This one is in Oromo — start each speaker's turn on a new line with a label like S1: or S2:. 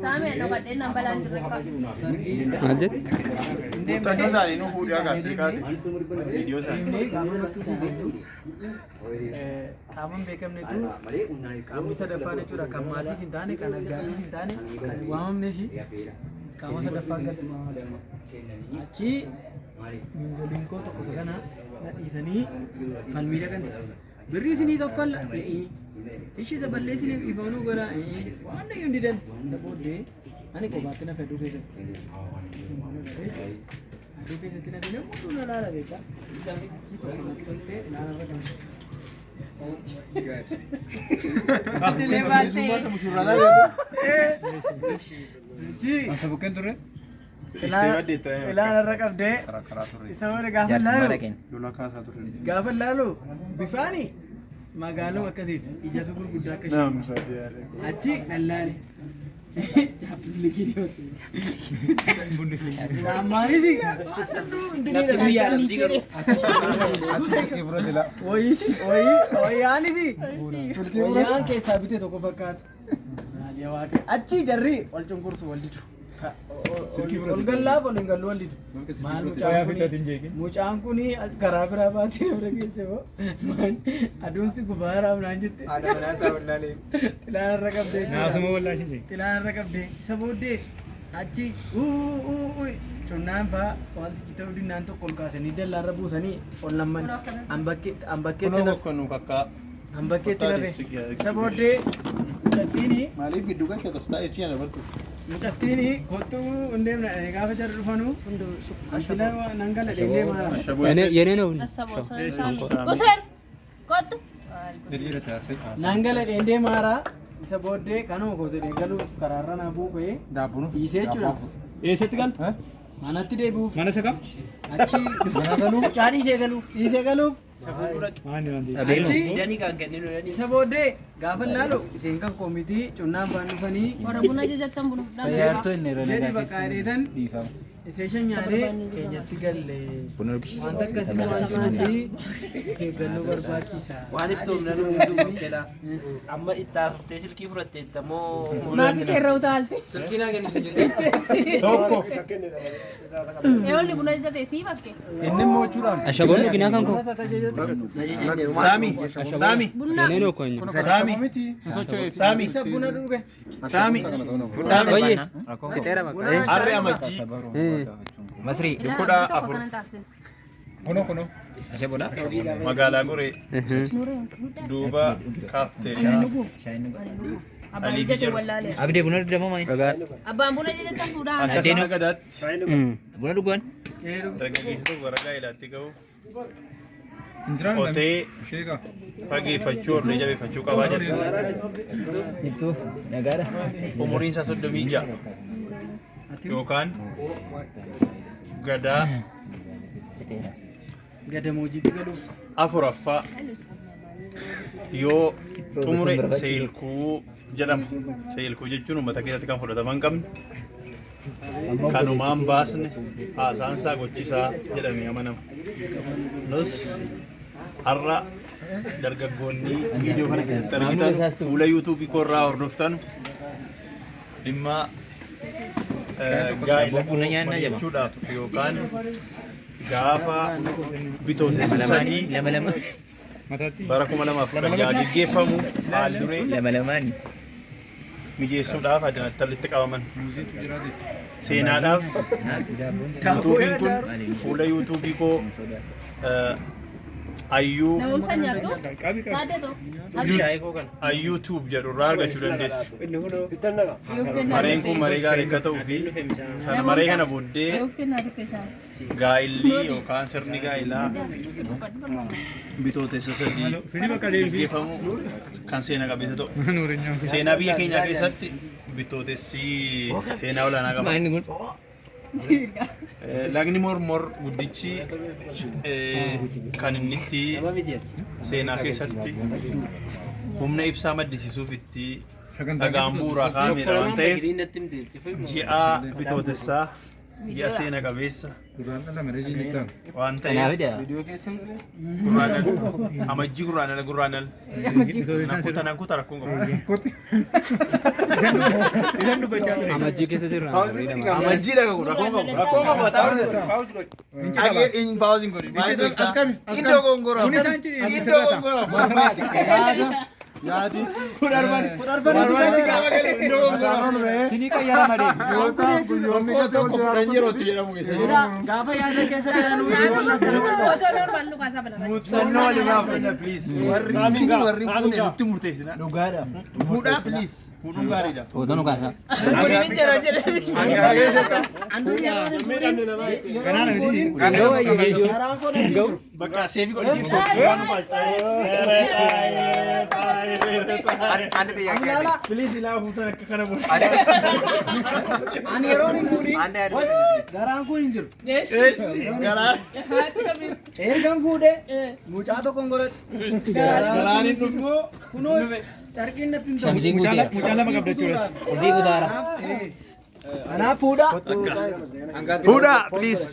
S1: Saamee dhokadhee nan balaan jirre qaba.
S2: Maal jette?
S3: Muuxannoo isaanii nu fuudhee agartee kaate. Viidiyoo isaanii.
S4: Qaama hin beekamnetu qaamni sadaffaan jechuudha kan maatiis hin taane kan aggaatiis hin taane kan hin waamamnes qaama sadaffaan gala. Achi miinzoliin koo tokko isa kana na dhiisanii falmii dhaqan. Birrii isinii kaffalla. Ishii isa ballee isiniif dhiifamnuu godha. Waan iyyuu hin didan. Isa booddee ani kophaatti na fedhuu keessatti. Aduu keessatti na fedhuu hunduu na laala beekaa. Achi tokko natti toltee ilaala irra kan. Idilee baatee.
S3: Masa bukkeen turre?
S4: Ilaala irra qabdee isa booda gaafa laalu
S3: Lola kaasaa turre.
S4: gaafa laalu bifaani magaaluma akkasiiti ijatu gurguddaa akka ishee achi lallaale chaappis likii dhiyootti Ammaanis
S5: Lafti guyyaa dhabdii garuu.
S4: Wayyaanis wayyaan keessaa bite tokko fakkaata. Achi jarri wal cunqursu wal didu. Ol gallaaf ol hin gallu wal didu. Maal mucaan kuni mucaan kuni karaa biraa baatee na bira geesse moo maal aduun si gubaa haraam naan jette.
S5: Haadha manaa isaa wallaalee.
S4: Xilaan irra qabdee.
S2: Naasuma wallaashise.
S4: Xilaan irra qabdee isa booddee achi uu cunnaan fa'aa wantichi ta'uu dinnaan tokko ol kaasanii dallaarra buusanii ol namman an bakkeetti
S3: Kunoo
S4: nafe.
S3: bakka nu kakkaa.
S4: An bakkeetti nafe. Isa booddee mucattiini
S3: Maaliif giddu galcha tas taa'ee achi ana bartu?
S4: Mucattiini kottuu hin deemna jedhanii gaafa jarri dhufanu ansi nan gala dhee maara.
S2: የኔ ነው።
S1: Useen kottu.
S4: Nan gala dheendee maara isa booddee kanuma koo jedhee galuuf karaarra naa buuqee
S3: Daabboon
S4: dhiisee jechuudha.
S2: Eessatti galtu?
S4: Manatti deebi'uuf.
S2: Mana isa kam?
S4: Achi
S3: Mana galuuf.
S5: Mucaa dhiisee galuuf.
S4: Dhiisee galuuf. Achi
S5: Didanii kan kenninu danii.
S4: Isa booddee gaafa laalu isheen kan koomitii cunnaan baan dhufanii
S1: Warra buna jajattan buna fudhaa.
S4: Jedhi bakka dheetan isee shan nyaanee keenyatti galle. Wanta akkasii waan fi eeggannoo barbaachisa.
S5: Waan iftoomna nu hunduu jedha. Amma itti hafuftee silkii fudhatteetta moo?
S1: Maafi seerra utaalte.
S5: Silkii naa kennisa jettee.
S3: Tokko.
S1: Eewwanni buna jajjate sii bakke.
S3: Inni immoo jechuudhaan.
S2: Ashaboon dhuginaa kan koo.
S3: Saami. Saami.
S1: Bunna.
S2: የኔ ነው እኮ እኛ።
S3: Saami. Saami.
S4: Isa buna dhuge.
S3: Saami.
S2: Baay'ee.
S3: Harri amajjii
S6: Masrii.
S3: kudha
S1: Tokko
S3: afur
S1: kanan taasisan.
S3: Magaalaa Goree duuba kaafteeriyaa
S1: Abbaan
S3: Alii
S1: jajjate
S3: Gijar.
S1: wallaalee.
S6: Abdee buna dhugdamoo maali?
S1: Abbaan buna jajjattan fuudhaa.
S3: Akka sirna gadaatti
S6: Buna dhugan?
S3: Dargaggeessi tokko gara gaa'ilaatti ga'uuf qotee fageeffachuu horree jabeeffachuu qabaa jedha.
S6: Jirtuu nagaadha.
S3: Umuriin isaa 36 yookaan gadaa
S4: Gadamoojiitti galuuf.
S3: afuraffaa yoo xumure seelkuu jedhama. Seelkuu jechuun uummata keessatti kan fudhatama hin qabne, kanumaan baasne, haasaan isaa gochisaa jedhamee amanama. Nus har'a dargaggoonni viidiyoo kana keessatti argitan fuula yuutuubii koorraa hordoftan dhimma gaa'ela
S6: Buna nyaannaa jaba.
S3: jechuudhaaf yookaan gaafa bitootessa 3
S6: Lama lama.
S3: Bara 2016 gaggeeffamu haal duree
S6: Lama lamaani.
S3: Mijeessuudhaaf ajanatti walitti qabaman. Seenaadhaaf yuutuubiin kun fuula yuutuubii koo ayyuu
S1: Namumsa nyaattu? Taateetu.
S5: Shaayii koo kana.
S3: Ayyuu Tube jedhu irraa argachuu dandeessu.
S1: Yoo kennaa
S3: Mareen kun maree gaarii akka ta'uu fi sana maree kana booddee
S1: Yoo kennaa dhufte shaayii.
S3: Gaa'illi yookaan sirni gaa'ilaa bitootessa 3 gaggeeffamu kan seena qabeessa ta'u. Seenaa biyya keenyaa keessatti bitootessi seenaa olaanaa qaba.
S6: Inni kun
S3: Lagni Mormor guddichi kan inni itti seenaa keessatti humna ibsaa maddisiisuuf itti dhagaan bu'uuraa kaa'amedha waan ta'eef ji'a bitootessaa Ji'a seena qabeessa waan ta'eef
S6: Kanaaf ida.
S3: Gurraandhala amajjii gurraandhala gurraandhala nakuta nakuta rakkoon qabu.
S2: Amajjii keessa jirra.
S3: Amajjii dhaga kun rakkoon qabu rakkoon qabu ta'uu hin paawuziin godhi. Iddoo gongora. Iddoo gongora. Kudharfanitti gaafa galu iddoo gongora.
S4: Sinii qayyara malee.
S3: Tokko kudhan yerootti jedhamu keessa jira.
S5: Gaafa yaada keessa galanuu
S1: Footoo normaal nu kaasaa balaa.
S3: Muuxannoo waliin fudhanna please. Warri isin warri fuudhe nutti murteessina. Dhugaadha. Fuudhaa please. Fuudhuun gaariidha.
S6: Footoo nu kaasaa.
S1: Kuni ni jira jedhe miti.
S5: Garaan koo natti jiru.
S3: Bakka seefi godhi. Please ilaa fuutan akka kana booda.
S5: Ani yeroon hin fuudhin garaan kun hin jiru.
S3: Garaa.
S5: Ergan fuudhee mucaa tokkoon godhadhe.
S3: Garaan hin
S5: Immoo kunoo carqiin natti hin ta'u.
S6: Shamsiin guuteera.
S4: Mucaa lama qabda jechuudha.
S6: Qulfii gutaara.
S5: Kanaaf fuudhaa.
S3: Fuudhaa please.